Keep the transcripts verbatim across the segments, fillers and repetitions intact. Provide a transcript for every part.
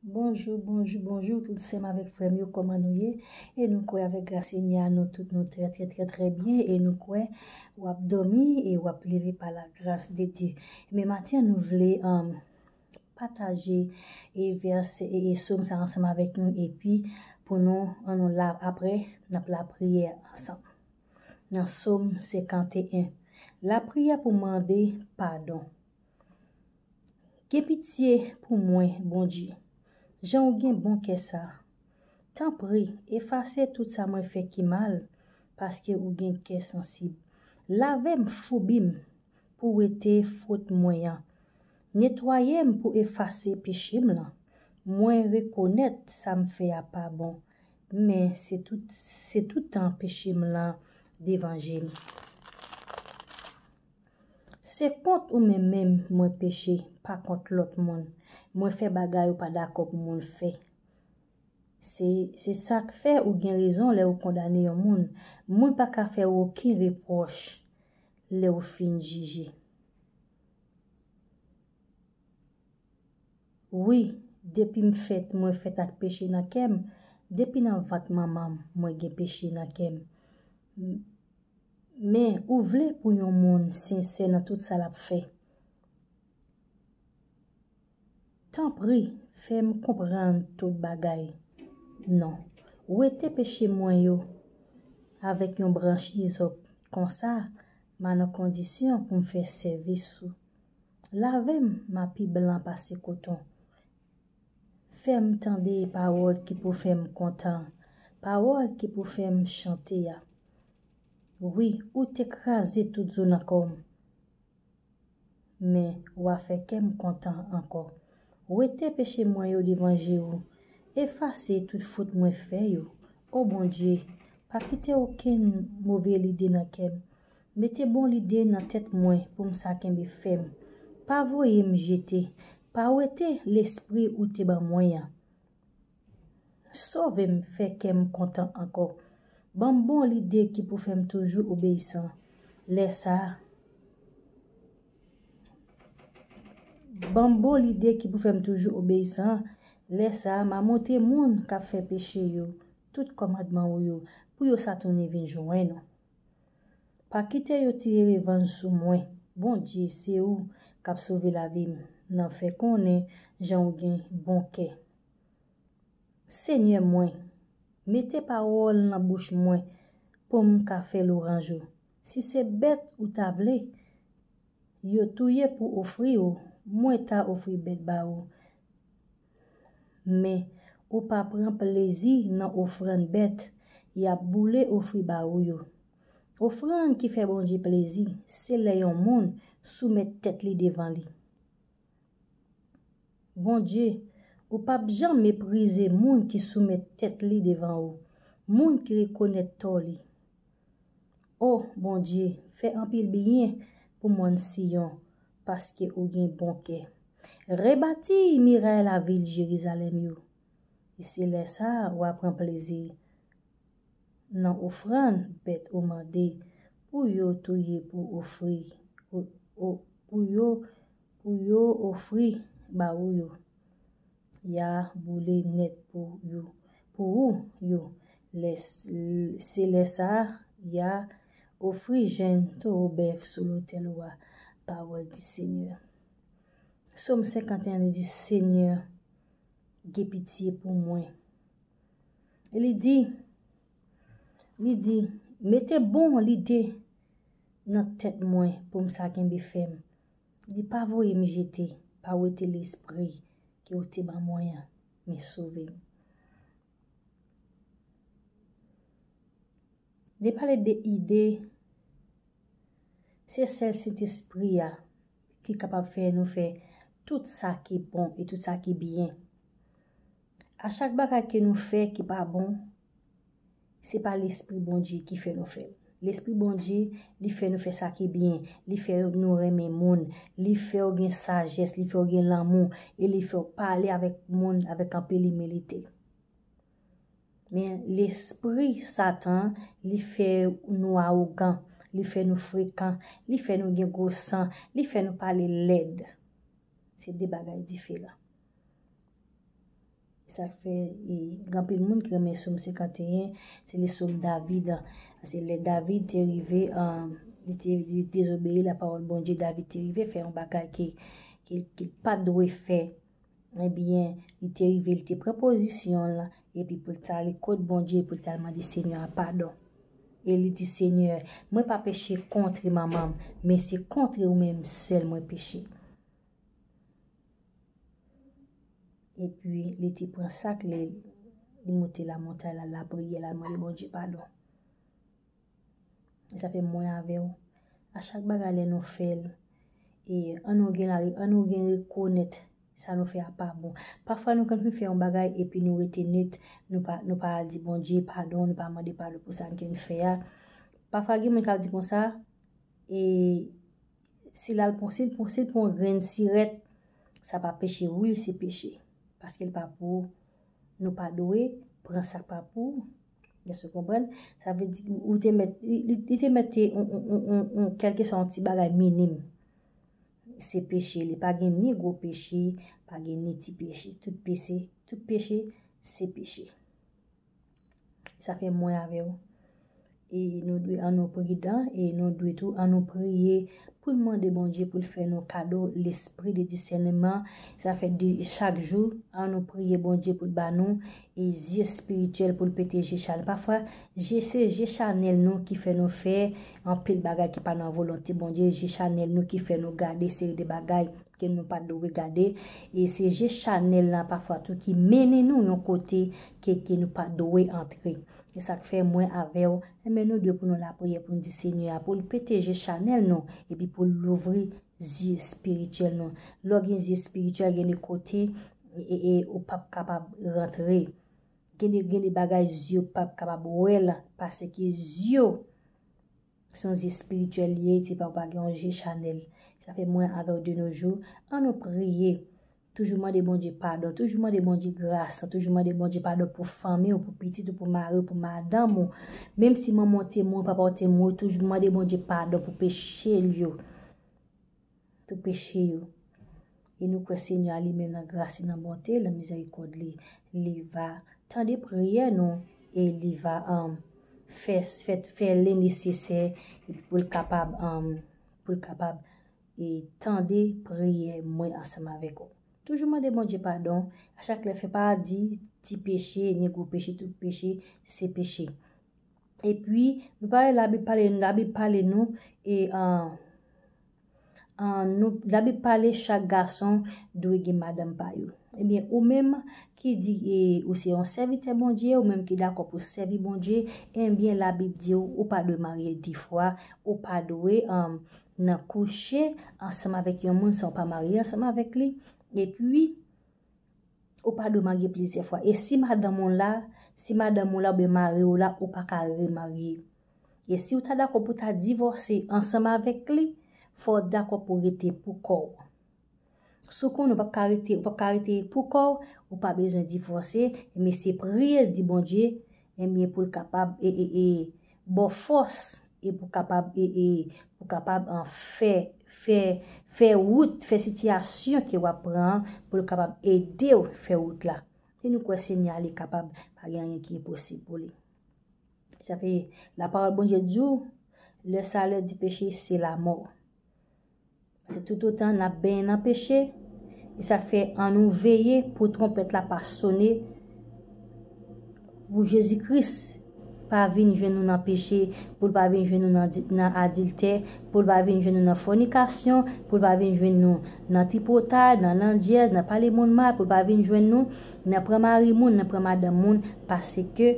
Bonjou, bonjou, bonjou tout sè m avèk frè m yo, kòman nou ye? E nou kwè avèk gras Senyè a nou tout nou trè, trè, trè, trè byen e nou kwè w ap dòmi e w ap leve pa la gras de Dye. Men maten an nou vle, um, pataje e vèsè e, e sòm sa ansanm avèk nou epi pou nou, an nou la, apre n ap lapriyè ansanm. Nan sòm senkanteyen, lapriyè pou mande padon. Gen pitye pou mwen, Bondye, jan w gen bon kè sa. Tanpri, efase tout sa mwen fè ki mal, paske ou gen kè sansib. Lave m foubi m pou wete fot mwen an. Netwaye m pou efase peche m lan. Mwen rekonèt sa m fè a pa bon, men se tout, se tout tan peche m lan devan je m. Se kont ou menm menm mwen peche, pa kont lòt moun. Mwen fè bagay ou pa dakò pou moun fè. Se, se sa k fè ou gen rezon lè ou kondane yon moun. Mwen pa ka fè ou okenn repwòch lè ou fin jije. Wi, depi m fèt, mwen fèt ak peche nan kè m. Depi nan vant manman m, mwen gen peche nan kè m. M-, men ou vle pou yon moun sensè nan tout sa l ap fè. Tanpri, fè m konprann tout bagay. Non. Wete peche mwen yo avèk yon branch izòp. Konsa, m a nan kondisyon pou m fè sèvis ou. Lave m, m a pi blan pase koton. Fè m tande pawòl ki pou fè m kontan, pawòl ki pou fè m chante a. Wi, ou te kraze tout zo nan kò m, men w a fè kè m kontan ankò. Wete peche mwen yo devan je w, efase tout fot mwen fè yo. O Bondye, pa kite okenn move lide nan kè m. Mete bon lide nan tèt mwen pou m sa kenbe fèm. Pa voye m jete, pa wete lespri ou te ban mwen an. Sove m, fè kè m kontan ankò. Ban m bon lide ki pou fè m toujou obeyisan. Lè sa a, ban m bon lide ki pou fè m toujou obeyisan. Lè sa a, m a montre moun k ap fè peche yo tout kòmandman ou yo, pou yo sa tounen vin jwenn ou. Pa kite yo tire revanj sou mwen. Bondye, se ou k ap sove lavi m. Nan fè konnen jan ou gen bon kè. Senyè mwen, mete pawòl nan bouch mwen pou m ka fè lwanj ou. Si se bèt ou ta vle, yo touye pou ofri ou, mwen ta ofri bèt ba ou. Men, ou pa pran plezi nan ofrann bèt y ap boule ofri ba ou yo. Ofrann ki fè Bondye plezi, se lè yon moun soumèt tèt li devan li. Bondye, ou p ap janm meprize moun ki soumèt tèt li devan ou, moun ki rekonèt tò li. O Bondye, fè anpil byen pou mòn Siyon, paske ou gen bon kè. Rebati miray lavil Jerizalèm yo. E se lè sa a w a pran plezi nan ofrann bèt ou mande pou yo touye pou ofri, o, o, pou yo, pou yo ofri ba ou yo. Y a boule nèt pou yo, pou ou yo. Lè s-, se lè sa a, y a ofri jenn towo bèf sou lotèl ou a. Pawòl di Senyè. Sòm senkanteyen li di, Senyè, gen pitye pou mwen. E li di, li di, mete bon lide nan tèt mwen pou m sa kenbe fèm. Li di, pa voye m jete, pa wete lespri ke w te ban mwen an, men sove m. Li pale de ide, se sèl Sentespri a ki kapab fè nou fè tout sa ki bon e tout sa ki byen. A chak bagay ke nou fè ki pa bon, se pa Lespri Bondye ki fè nou fè l. Lespri Bondye, li fè nou fè sa ki byen, li fè nou renmen moun, li fè w gen sajès, li fè w gen lanmou, e li fè w pale avèk moun avèk anpil imilite. Men lespri Satan, li fè nou awogan, li fè nou frekan, li fè nou gen gwo san, li fè nou pale lèd. Se de bagay diferan. Sa fè, e, gen anpil moun ki renmen Sòm senkanteyen, se li Sòm David. Paske lè David te rive, um, li te, li te dezobeyi lapawòl Bondye, David te rive fè yon bagay ki, ki, ki l pa t dwe fè. Ebyen, li te rive, li te pran pozisyon l, epi pou l t ale kot Bondye, pou l t al mande Senyè a padon. E li di, Senyè, mwen pa peche kont manman m, men se kont ou menm sèl mwen peche. Epi, li te pran sak li, li moute lamontay la, l al lapriyè, l al mande Bondye padon. E sa fè mwen avè w, a chak bagay lè nou fè l, e ann nou gen la, ann nou gen rekonèt sa nou fè a pa bon. Pafwa nou konn fin fè yon bagay epi nou rete net, nou pa, nou pa al di Bondye padon, nou pa mande padon pou sa nou konn fè a. Pafwa gen moun k ap di konsa, e si l al pran, si l pran, si l pran yon grenn sirèt, sa pa peche, wi, se peche. Paske l pa pou ou. Nou pa dwe pran sa k pa pou ou. Èske w konprann? Sa vle di, ou, ou te mèt, li, li, li te mèt te, on, on, on, on, on, kèlkeswa yon ti bagay minim. Se peche, li pa gen ni gwo peche, pa gen ni ti peche. Tout peche, tout peche, se peche. Sa fè mwen avè w. E nou dwe ann nou pridan, e nou dwe tou ann nou priye pou n mande Bondye pou l fè nou kado lespri de disèneman. Sa fè de, chak jou, ann nou priye Bondye pou l ba nou e zye espirityèl pou l pete je chanèl. Pafwa, je se je chanèl nou ki fè nou fè anpil bagay ki pa nan volonte Bondye, je chanèl nou ki fè nou gade seri de bagay ke nou pa dwe gade. E se je chanèl la pafwa tou ki mennen nou yon kote ke, ke nou pa dwe antre. Se sa k fè mwen avè w, enben nou dwe pou nou lapriyè pou n di Senyè a, pou l pete je chanèl nou, epi pou l louvri zye espirityèl nou. Lè w gen zye espirityèl, gen de kote, e, e, e, ou p ap kapab rantre. Gen de, gen de bagay zye w p ap kapab wè l, paske zye w se yon zye espirityèl li ye, se pa ou pa gen yon je chanèl. Sa fè mwen avè w de nos jours, ann nou priye. Toujou mande Bondye padon, toujou mande Bondye gras, toujou mande Bondye padon pou fanmi w, pou pitit ou, pou mari w, pou madanm ou. Menm si manman w te mouri, papa w te mouri, toujou mande Bondye padon pou peche l yo. Pou peche yo. E nou kwè Senyè a li menm nan gras li, nan bonte l, nan mizèrikòd li, li va tande priyè nou e li va, um, fè, fè, fè le nesesè pou l kapab, um, pou l kapab, e tande priyè mwen ansanm avèk ou. Toujou mande Bondye padon. A chak lè fè pa di ti peche, ni gwo peche, tout peche, se peche. Epi, nou pale, Labib pale, Labib pale nou, e, an, an, nou, Labib pale chak gason dwe gen madanm pa yo. Ebyen, ou menm ki di, e, ou se yon sèvitè Bondye, ou menm ki dakò pou sèvi Bondye, ebyen, Labib di w, ou pa dwe marye de fwa, ou pa dwe, an, nan kouche ansanm avèk yon moun san w pa marye ansanm avèk li. Epi, ou pa dwe marye plizyè fwa. E si madanm ou la, si madanm ou la oubyen mari w la, ou pa ka remarye. E si w ta dakò pou ta divòse ansanm avèk li, fò w dakò pou rete pou kò w. Si w konnen w p ap ka rete, w p ap ka rete pou kò w, ou pa bezwen divòse, men se priye di Bondye, ebyen pou l kapab e, e, e, ba w fòs e pou kapab, e, e, pou kapab, an, fè, fè, fè wout, fè sitiyasyon ke w ap pran an pou l kapab ede w fè wout la. E nou kwè Senyè a li kapab, pa gen anyen ki enposib pou li. Sa fè, lapawòl Bondye di w, le salè di peche, se lamò. Se toutotan n ap benyen nan peche, e sa fè ann nou veye pou twonpèt la pa sone, pou Jezi Kris pa vin jwenn nou nan peche, pou l pa vin jwenn nou nan di-, nan adiltè, pou l pa vin jwenn nou nan fònikasyon, pou l pa vin jwenn nou nan tripotay, nan landjèz, nan pale moun mal, pou l pa vin jwenn nou nan pran mari moun, nan pran madanm moun, paske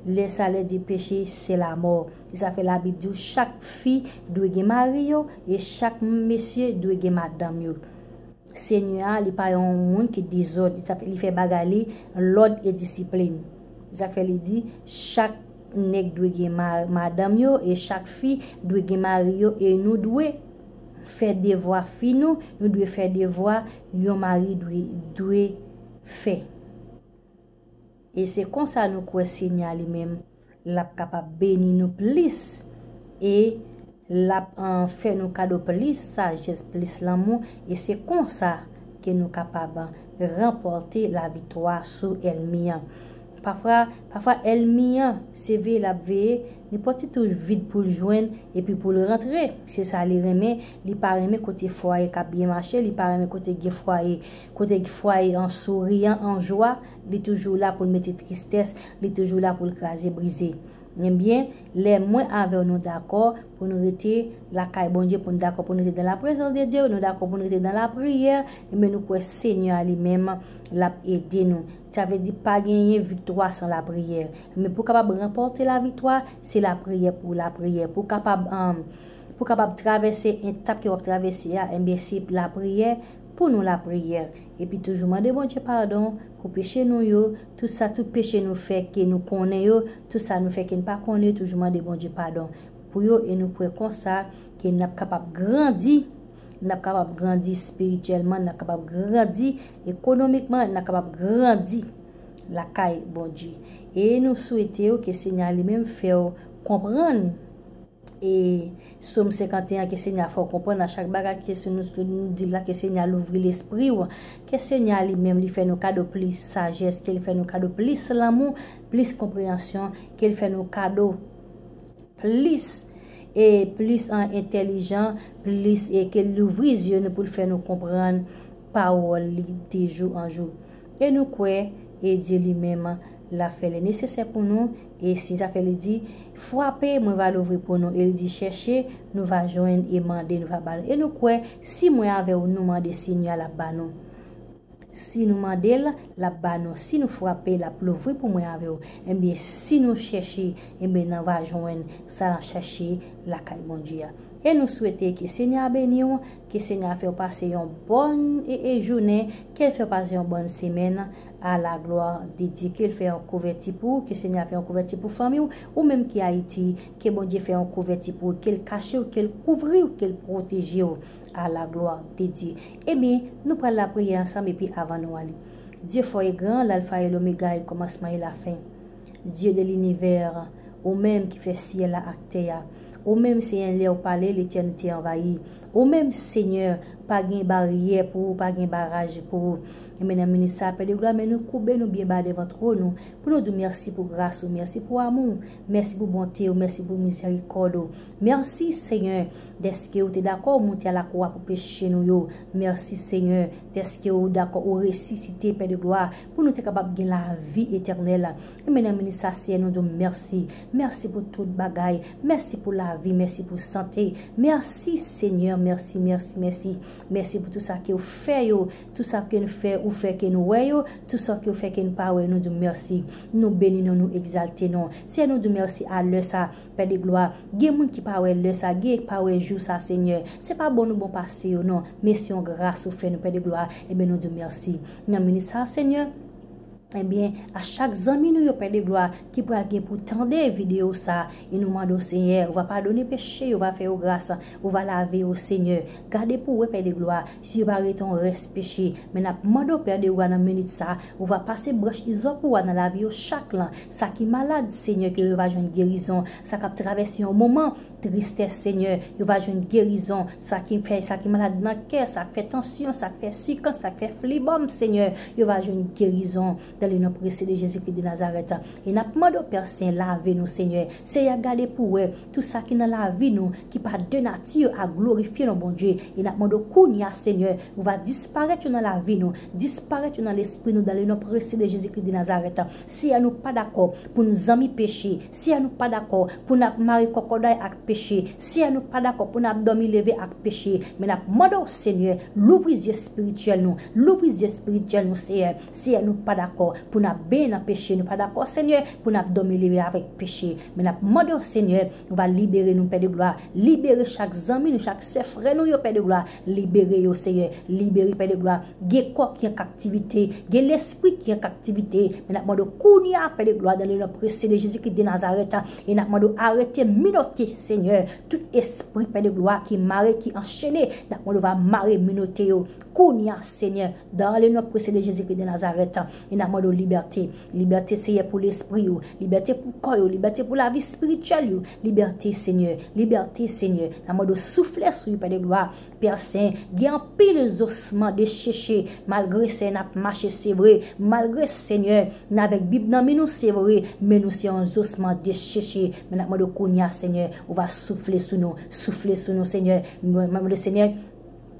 le salè di peche, se lamò. E sa fè Labib di w chak fi dwe gen mari yo e chak mesye dwe gen madanm yo. Senyè a, li pa yon moun ki dezòd, li sa fè, li fè bagay li lòd e disiplin. Sa fè li di, chak nèg dwe gen ma-, madanm yo e chak fi dwe gen mari yo e nou dwe fè devwa fi nou, nou dwe fè devwa yon mari dwe, dwe fè. E se konsa nou kwè Senyè a li menm, l ap kapab beni nou plis e l ap, an, fè nou kado plis sajès, plis lanmou. E se konsa ke nou kapab, an, ranpòte laviktwa sou ènmi an. Pafwa, pafwa ènmi an, se veye l ap veye, nenpòt ti touch vid pou l jwenn, epi pou l rantre. Se sa li renmen, li pa renmen kote fwaye k ap byen mache, li pa renmen kote gen fwaye, kote fwaye an souriyan, an jwa, li toujou la pou l mete tristès, li toujou la pou l kraze brize. Ebyen, lè mwen avè w nou dakò pou nou rete lakay Bondye, pou nou dakò pou nou rete dans la présence de Dieu, nou dakò pou nou rete dans la prière, ebyen nou kwè Senyè a li menm l ap ede nou. Sa vle di pa genyen viktwa san lapriyè. Men pou kapab ranpòte laviktwa, se lapriyè pou lapriyè. Pou kapab, um, pou kapab travèse etap ke w ap travèse a, ebyen se lapriyè pou nou lapriyè. Epi toujou mande Bondye padon pou peche nou yo, tout sa, tout peche nou fè ke nou konnen yo, tout sa nou fè ke n pa konnen yo, toujou mande Bondye padon pou yo, e nou kwè konsa ke n ap kapab grandi, n ap kapab grandi espirityèlman, n ap kapab grandi ekonomikman, n ap kapab grandi lakay Bondye. E nou swete w ke Senyè a li menm fè w konprann e Sòm senkanteyen, ke Senyè a fè w konprann a chak bagay ke si nou, nou di la, ke Senyè a louvri lespri w, ke Senyè a li menm li fè nou kado plis sajès, ke li fè nou kado plis lanmou, plis konpreyansyon, ke li fè nou kado plis e plis an entèlijan, plis e ke l louvri zye nou pou l fè nou konprann pawòl li de jou an jou. E nou kwè, e Dye li menm l ap fè lè nesesè pou nou, e si sa fè li di, frape, mwen va louvri pou nou, e li di, chèche, nou va jwenn, e mande, nou va ba nou. E nou kwè, si mwen avè w, nou mande Senyè a, l ap ba nou. Si nou mande l, l ap ba nou. Si nou frape, l ap louvri pou mwen avè w. Ebyen, si nou chèche, ebyen, nou va jwenn sa n ap chèche lakay Bondye a. E nou swete ke Senyè a beni w, ke Senyè a fè w pase yon bòn e, e jounen, ke l fè w pase yon bòn semèn, à la gloire de Dieu, ke l fè yon kouvèti pou ou, ke Senyè a fè yon kouvèti pou fanmi w, ou menm ki Ayiti, ke Bondye fè yon kouvèti pou ou, ke l kache w, ke l kouvri w, ke l pwoteje w, à la gloire de Dieu. Ebyen, nou pral lapriyè ansanm epi avan nou ale. Dye fò e gran, l'alfa e l'omega, e kòmansman e lafen. Dye de linivè, ou menm ki fè syèl la ak tè a. Ou menm, Senyè, lè w pale, letènite anvayi. Ou menm, Senyè, pa gen baryè pou ou, pa gen baraj pou ou. Ebyen, nan minit sa, Pè de glwa, men nou koube nou byen ba devan twòn ou, pou nou di w mèsi pou gras ou, mèsi pou amou w, mèsi pou bonte w, mèsi pou mizèrikòd ou. Mèsi, Senyè, dèske ou te dakò moute a lakwa pou peche nou yo. Mèsi, Senyè, dèske ou dakò ou resisite, Pè de glwa, pou nou te kapab gen lavi etènèl. Ebyen, nan minit sa, Senyè, nou di w mèsi. Mèsi pou tout bagay. Mèsi pou lavi, mèsi pou sante. Mèsi, Senyè, mèsi, mèsi, mèsi. Mèsi pou tout sa ke ou fè yo, tout sa ke nou fè, ou fè ke nou wè yo, tout sa ke ou fè ke nou pa wè, nou di w mèsi. Nou beni non, nou egzalte non. Senyè, nou di w mèsi a lè sa, Pè de glwa. Gen moun ki pa wè lè sa, gen ki pa wè jou sa, Senyè. Se pa bon nou bon pase yo non, men se yon gras ou fè nou, Pè de glwa. Ebyen, nou di w mèsi. Nan minit sa, Senyè, ebyen, a chak zanmi nou yo, Pè de glwa, ki pral gen pou tande videyo sa, e nou mande w, Senyè, ou va padone peche yo, ou va fè yo gras, ou va lave yo, Senyè. Gade pou wè, Pè de glwa, si yo pa rete yon rès peche. Men n ap mande w, Pè de glwa, nan minit sa, ou va pase branch izòp ou a nan lavi yo chak lan. Sa ki malad, Senyè, ke yo va jwenn gerizon. Sa k ap travèse yon moman tristès, Senyè, yo va jwenn gerizon. Sa ki fè, sa ki malad nan kè, sa k fè tansyon, sa k fè sikans, sa k fè flibòm, Senyè, yo va jwenn gerizon dans le nom précieux de Jésus-Christ de Nazareth. E n ap mande w, Pè Sen, lave nou, Senyè. Senyè, gade pou wè tout sa ki nan lavi nou ki pa de nati a glorifye non Bondye. E n ap mande w kounye a, Senyè, ou va disparèt yo nan lavi nou, disparèt yo nan lespri nou, dans le nom précieux de Jésus-Christ de Nazareth. Senyè, nou pa dakò pou n zanmi peche. Senyè, nou pa dakò pou n ap mare kòkòday ak peche. Senyè, nou pa dakò pou n ap dòmi leve ak peche. Men n ap mande w, Senyè, louvri zye espirityèl nou. Louvri zye espirityèl nou, Senyè. Senyè, nou pa dakò pou n ap benyen nan peche. Nou pa dakò, Senyè, pou n ap dòmi leve avèk peche. Men n ap mande w, Senyè, ou va libere nou, Pè de glwa. Libere chak zanmi nou, chak sè, frè nou yo, Pè de glwa. Libere yo, Senyè. Libere, Pè de glwa. Gen kò ki an kaptivite, gen lespri ki an kaptivite. Men n ap mande w kounye a, Pè de glwa, dans le nom précieux de Jésus-Christ de Nazareth, e n ap mande w arete, minote, Senyè, tout espri, Pè de glwa, ki mare, ki anchene. N ap mande w va mare, minote yo kounye a, Senyè, dans le nom précieux de Jésus-Christ de Nazareth. E n ap mande Mande w libète, libète, Seyè, pou lespri yo, libète pou kò yo, libète pou lavi espirityèl yo, libète, Senyè, libète, Senyè. N ap mande w soufle sou yo, Pè de glwa. Pè Sen, gen anpil zosman decheche, malgre, Senyè, n ap mache, se vre, malgre, Senyè, n avèk Bib nan men nou, se vre, men nou se yon zosman decheche. Men n ap mande w kounye a, Senyè, ou va soufle sou nou, soufle sou nou, Senyè. Mwen, mwen, Senyè,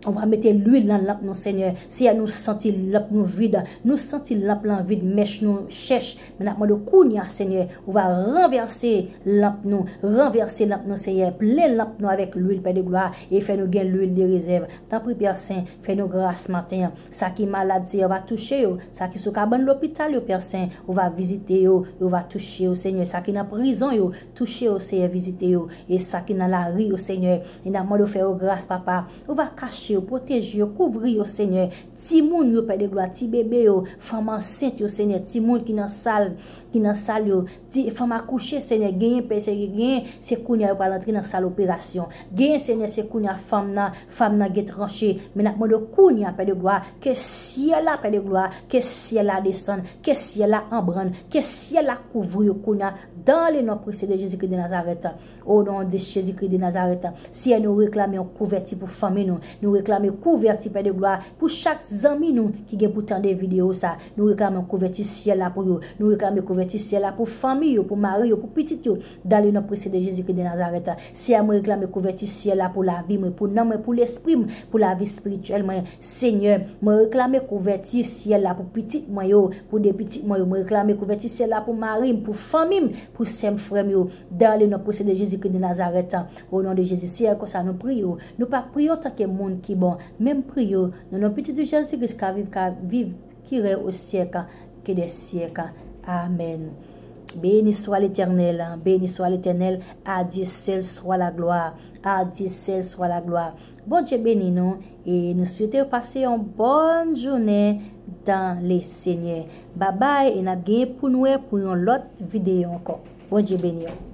ou va mete lwil nan lanp nou, Senyè. Seyè, nou santi lanp nou vid. Nou santi lanp lan vid, mèch nou chèch. Men n ap mande w kounye a, Senyè, ou va ranvèse lanp nou. Ranvèse lanp nou, Seyè. Plen lanp nou avèk lwil, Pè de glwa. E fè nou gen lwil de rezèv. Tanpri, Pè Sen, fè nou gras maten an. Sa ki malad, Seyè, ou va touche yo. Sa ki sou kabann lopital yo, Pè Sen, ou va vizite yo. Ou va touche yo, Senyè. Sa ki nan prizon yo, touche yo, Seyè, vizite yo. E sa ki nan lari yo, Senyè. E n ap mande w fè yo gras, papa. Ou va kache yo, pwoteje yo, kouvri yo, Senyè. Timoun yo, Pè de glwa, ti bebe yo, fanm ansent yo, Senyè, timoun ki nan sal, ki nan sal yo, ti, fanm akouche, Senyè, genyen, Pè, Senyè, genyen, se kounye a yo pral antre nan sal operasyon. Genyen, Senyè, se kounye a fanm nan, fanm nan gen tranche. Men n ap mande w kounye a, Pè de glwa, ke syèl la, Pè de glwa, ke syèl la desann, ke syèl la anbrann, ke syèl la kouvri yo kounye a, dans le nom précieux de Jésus-Christ de Nazareth. O non de Jezikri de Nazarèt, Seyè, nou reklame yon kouvèti pou fanmi nou. Nou reklame kouvèti, Pè de glwa, pou chak zanmi nou ki gen pou tande videyo sa. Nou reklame yon kouvèti syèl la pou yo. Nou reklame kouvèti syèl la pou fanmi yo, pou mari yo, pou pitit yo. Dans le nom précieux de Jésus-Christ de Nazareth. Seyè, mwen reklame kouvèti syèl la pou lavi mwen, pou nanm mwen, pou lespri m, pou lavi espirityèl mwen. Senyè, mwen reklame kouvèti syèl la pou pitit mwen yo, pou de pitit mwen yo. Mwen reklame kouvèti syèl la pou mari m, pou fanmi m, pou sè m, frè m yo. Dans le nom précieux de Jésus-Christ de Nazareth. O non de Jezi, Seyè, konsa nou priye w. Nou pa priye w antanke moun ki bon, men m priye w nan non pitit ou Jezi Kris ka viv, ka viv, ki rèy o syèk, ke dè syèk. Amèn. Béni soit l'Éternel, béni soit l'Éternel, à Dieu seul soit la gloire, à Dieu seul soit la gloire. Bondye beni nou e nou swete w pase yon bòn jounen dans le Seigneur. Babay, e n ap genyen pou n wè pou yon lòt videyo ankò. Bondye beni w.